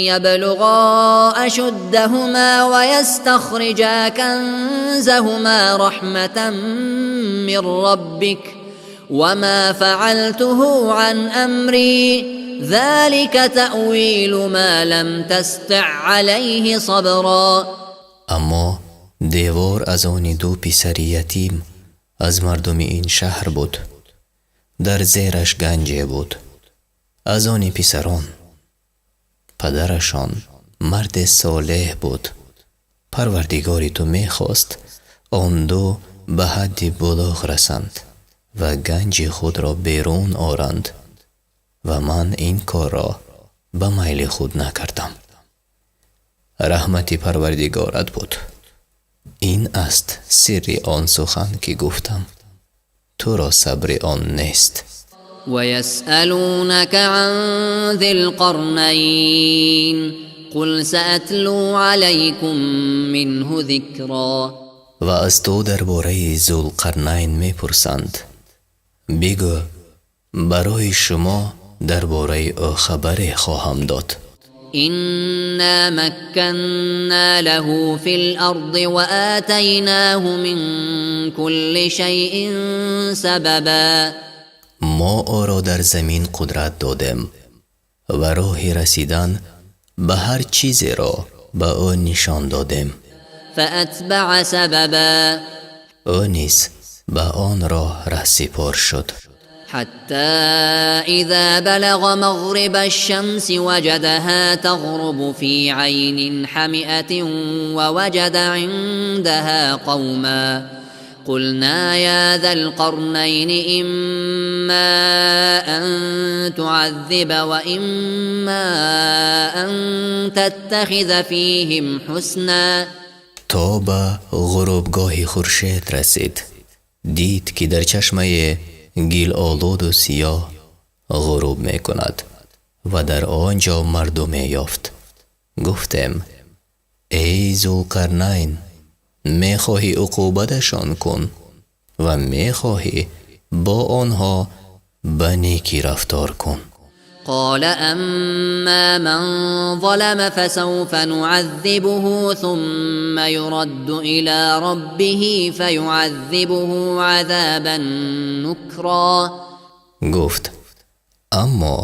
يبلغا أشدهما ويستخرجا كنزهما رحمة من ربك، وما فعلته عن أمري، ذلك تأويل ما لم تستع عليه صبرا. Аммо девор аз они ду писари ятим аз мардуми ин шаҳр буд. Дар зераш ганҷе буд аз они писарон. Падарашон марде солеҳ буд. Парвардигори ту мехост, он ду ба ҳадди булуғ расанд ва ганҷи худро берун оранд, ва ман ин корро ба майли худ накардам. Раҳмати Парвардигорат буд. Ин аст сирри он сухан, ки гуфтам, туро сабри он нест. ويسألونك عن ذي القرنين قل سأتلو عليكم منه ذكرا. Ва аз ту дар бораи Зулқарнайн мепурсанд. Бигӯ: барои шумо дар бораи ӯ хабаре хоҳам дод. إنا مكنا له في الأرض وآتيناه من كل شيء سببا. Мо ӯро дар замин қудрат додем ва роҳи расидан ба ҳар чизеро ба ӯ нишон додем. فأتبع سببا. Ӯ низ ба он роҳ раҳсипор шуд. حتى إذا بلغ مغرب الشمس وجدها تغرب في عين حمئة ووجد عندها قوما، قلنا يا ذا القرنين إما أن تعذب وإما أن تتخذ فيهم حسنا. То ба ғурубгоҳи хуршед расид, дид, ки дар чашмаи гилолуду сиёҳ ғуруб мекунад ва дар он ҷо мардуме ёфт. Гуфтем: эй Зулқарнайн, мехоҳӣ, уқубаташон кун ва мехоҳӣ, бо онҳо ба некӣ рафтор кун. قال أما من ظلم فسوف نعذبه ثم يرد إلى ربه فيعذبه عذابا نكرا. Гуфт: аммо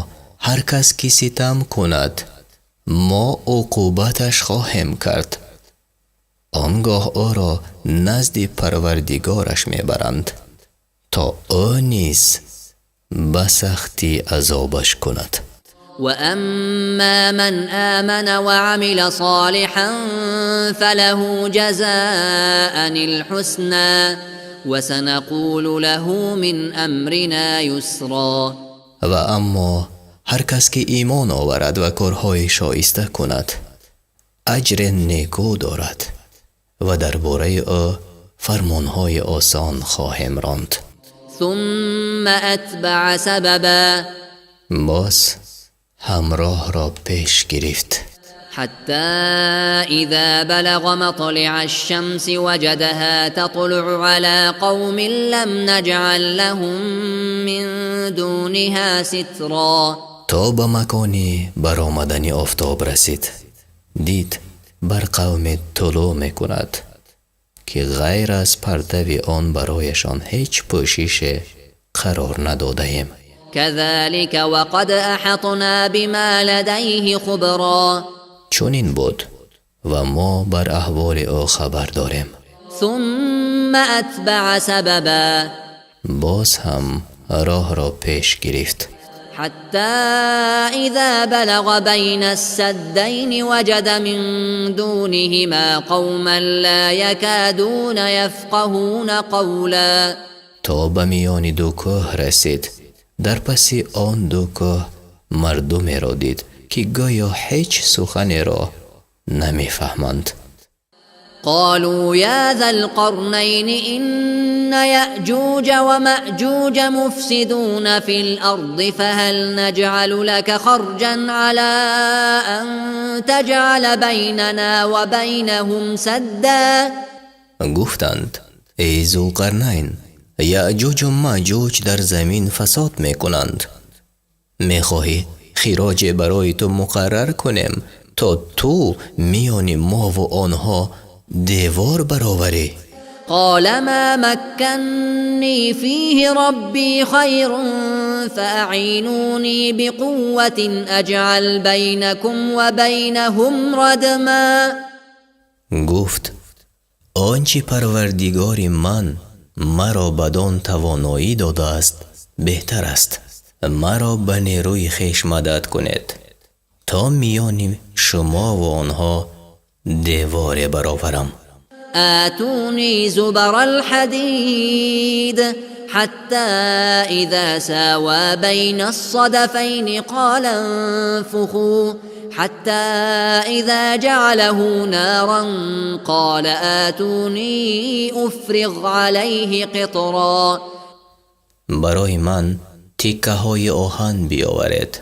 ҳар кас ки ситам кунад, мо уқубаташ хоҳем кард. Он гоҳ ӯро назди Парвардигораш мебаранд, то ӯ низ ба сахтӣ азобаш кунад. وأما من آمن وعمل صالحا فله جزاء الحسنى وسنقول له من أمرنا يسرا. Ва аммо ҳар кас ки имон оварад ва корҳои шоиста кунад, аҷре некӯ дорад ва дар бораи ӯ Фармонҳои осон хоҳем ронд. ثم أتبع سببا. Боз ҳамроҳро пеш гирифт. حتى إذا بلغ مطلع الشمس وجدها تطلع على قوم لم نجعل لهم من دونها سترا. То ба макони баромадани офтоб расид, дид бар қавме тулӯъ мекунад, ки ғайр аз партави он барояшон ҳеҷ пӯшише қарор надодаем. كذلك وقد أحطنا بما لديه خبرا. Чунин буд, ва мо бар аҳволи ӯ хабар дорем. ثم أتبع سببا. Боз ҳам роҳро пеш гирифт. حتى إذا بلغ بين السدين وجد من دونهما قوما لا يكادون يفقهون قولا. То ба миёни ду кӯҳ расид, дар паси он ду кӯҳ мардумеро дид, ки гӯё ҳеҷ суханеро намефаҳманд. قالوا يا ذا القرنين إن يأجوج ومأجوج مفسدون في الأرض فهل نجعل لك خرجا على أن تجعل بيننا وبينهم سدا؟ Гуфтанд: эй Зулқарнайн, Яъҷуҷу Маъҷуҷ дар замин фасод мекунанд. Мехоҳӣ хироҷе барои ту муқаррар кунем, то ту миёни мову онҳо девор бароварӣ? قال ما مكني فيه ربي خير فأعينوني بقوة أجعل بينكم وبينهم ردما. Гуфт: он чӣ Парвардигори ман маро бадон тавоноӣ додааст, беҳтар аст. Маро ба нерӯи хеш мадад кунед, то миёни шумову онҳо деворе бароварам. آتوني زبر الحديد. حتى إذا ساوى بين الصدفين قال انفخوا، حتى إذا جعله نارا قال آتوني أفرغ عليه قطرا. Барои ман тиккаҳои оҳан биёваред.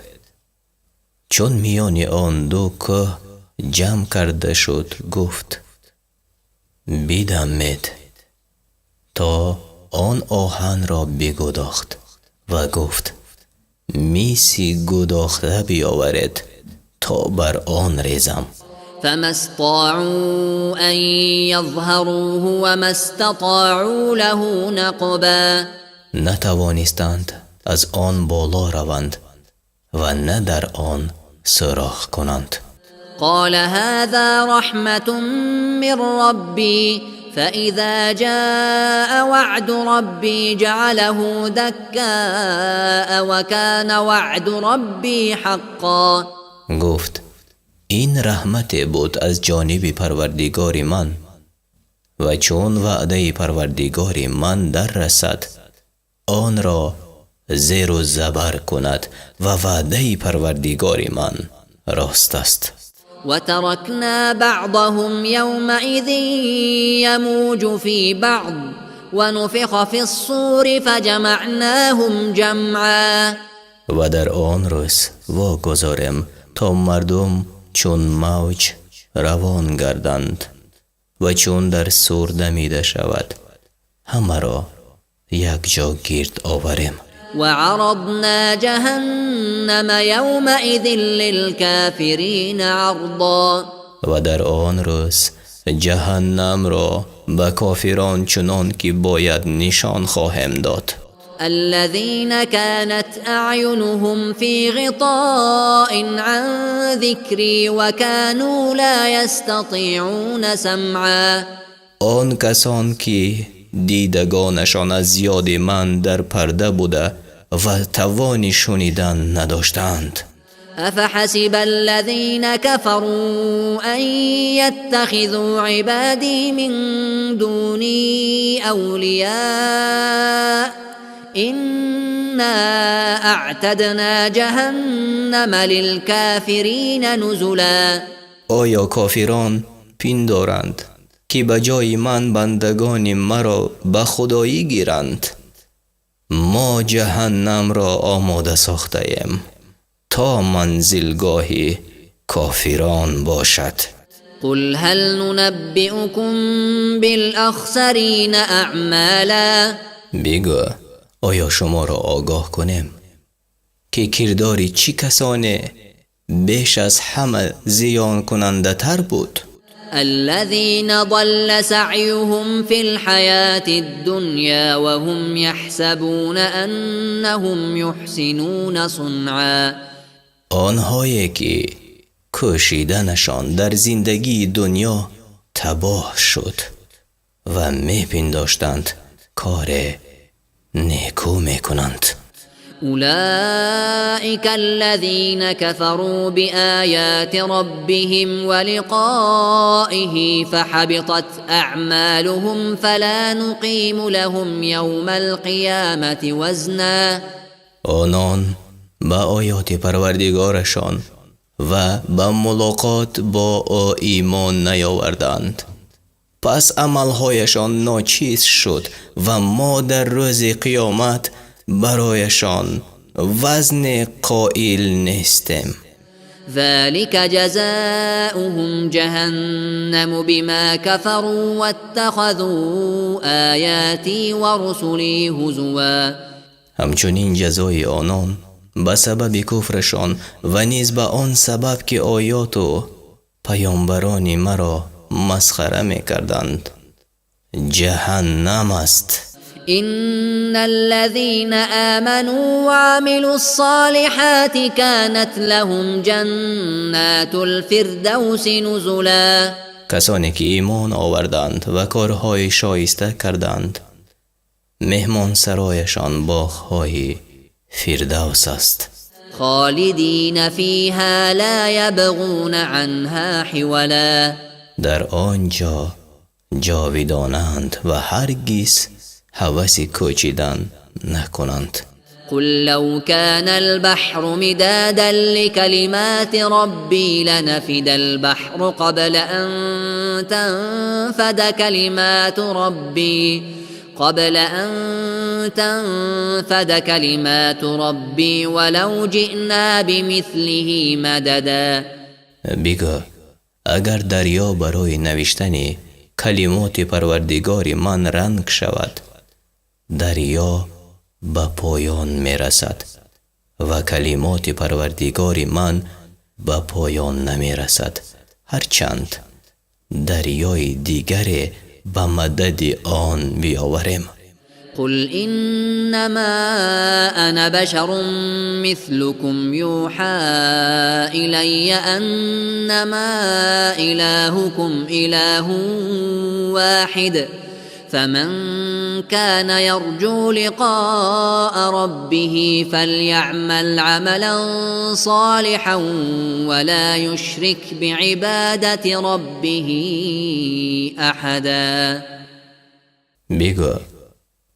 Чун миёни он ду кӯҳ ҷамъ карда шуд, гуфт: бидамед, то он оҳанро бигудохт ва гуфт: миси гудохта биёваред, то бар он резам. فما استطاعوا أن يظهروه وما استطاعوا له نقبا. Натавонистанд аз он боло раванд ва на дар он сӯрох кунанд. قال هذا رحمة من ربي، فإذا جاء وعد ربي جعله دكاء وكان وعد ربي حقا. Гуфт: ин раҳмате буд аз ҷониби Парвардигори ман, ва чун ваъдаи Парвардигори ман дар расад, онро зеру забар кунад, ва ваъдаи Парвардигори ман рост аст. وتركنا بعضهم يومئذ يموج في بعض ونفخ في الصور فجمعناهم جمعا. Ва дар он рӯз вогузорем, то мардум чун мавҷ равон гарданд, ва чун дар сур дамида шавад, ҳамаро якҷо гирд оварем. وعرضنا جهنم يومئذ للكافرين عرضا. Ва дар он рӯз ҷаҳаннамро ба кофирон чунон ки бояд нишон хоҳем дод. الذين كانت أعينهم في غطاء عن ذكري وكانوا لا يستطيعون سمعا. Он касон ки дидагонашон аз ёди ман дар парда буда ва тавони шунидан надоштанд. أفحسب الذين كفروا أن يتخذوا عبادي من دوني أولياء إنا أعتدنا جهنم للكافرين نزلا. Оё кофирон пиндоранд, Ки ба ҷои ман бандагони маро ба худоӣ гиранд, мо ҷаҳаннамро омода сохтаем, то манзилгоҳи кофирон бошад. قل هل ننبئكم بالأخسرين أعمالا. Бигӯ, оё шуморо огоҳ кунем, ки кирдори чӣ касоне беш аз ҳама зиёнкунандатар буд? الذين ضل سعيهم في الحياة الدنيا وهم يحسبون أنهم يحسنون صنعا. Онҳое ки кӯшиданашон дар зиндагии дунё табоҳ шуд ва мепиндоштанд, коре некӯ мекунанд. أولئك الذين كفروا بآيات ربهم ولقائه فحبطت أعمالهم فلا نقيم لهم يوم القيامة وزنا. Онон ба оёти Парвардигорашон ва ба мулоқот бо ӯ имон наёварданд, пас амалҳояшон ночиз шуд ва мо дар рӯзи қиёмат барояшон вазне қоил нестем. ذلك جزاؤهم جهنم بما كفروا واتخذوا آياتي ورسلي هزوا. Ҳамчунин ҷазои онон ба сабаби куфрашон ва низ ба он сабаб, ки оёту паёмбарони маро масхара мекарданд, ҷаҳаннам аст. إن الذين آمنوا وعملوا الصالحات كانت لهم جنات الفردوس نزلا. Касоне ки имон оварданд ва корҳои шоиста карданд, меҳмонсарояшон боғҳои Фирдавс аст. خالدين فيها لا يبغون عنها حولا. Дар он ҷо ҷовидонанд ва ҳаргиз ҳаваси кӯчидан накунанд. قل لو كان البحر مدادا لكلمات ربي لنفد البحر قبل أن تنفد كلمات ربي ولو جئنا بمثله مددا. Бигӯ, агар дарё барои навиштани калимоти Парвардигори ман ранг шавад, дарё ба поён мерасад ва калимоти Парвардигори ман ба поён намерасад, ҳарчанд дарёи дигаре ба мадади он биёварем. قل إنما أنا بشر مثلكم يوحى إلي أنما إلهكم إله واحد فمن كان يرجو لقاء ربه فليعمل عملا صالحا ولا يشرك بعبادة ربه أحدا. Бигӯ,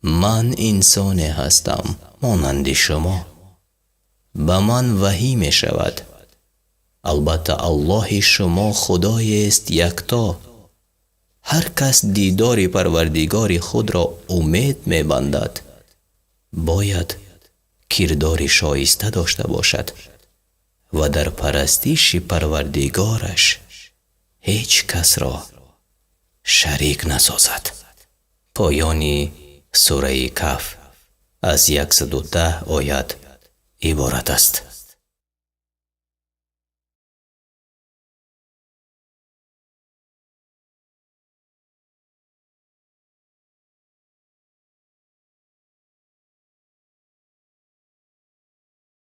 ман инсоне ҳастам монанди шумо, ба ман ваҳӣ мешавад: албатта, Аллоҳи шумо Худоест якто. Ҳар кас дидори Парвардигори худро умед мебандад, бояд кирдори шоиста дошта бошад ва дар парастиши Парвардигораш ҳеҷ касро шарик насозад. Поёни сураи Каҳф аз 110 оят иборат аст.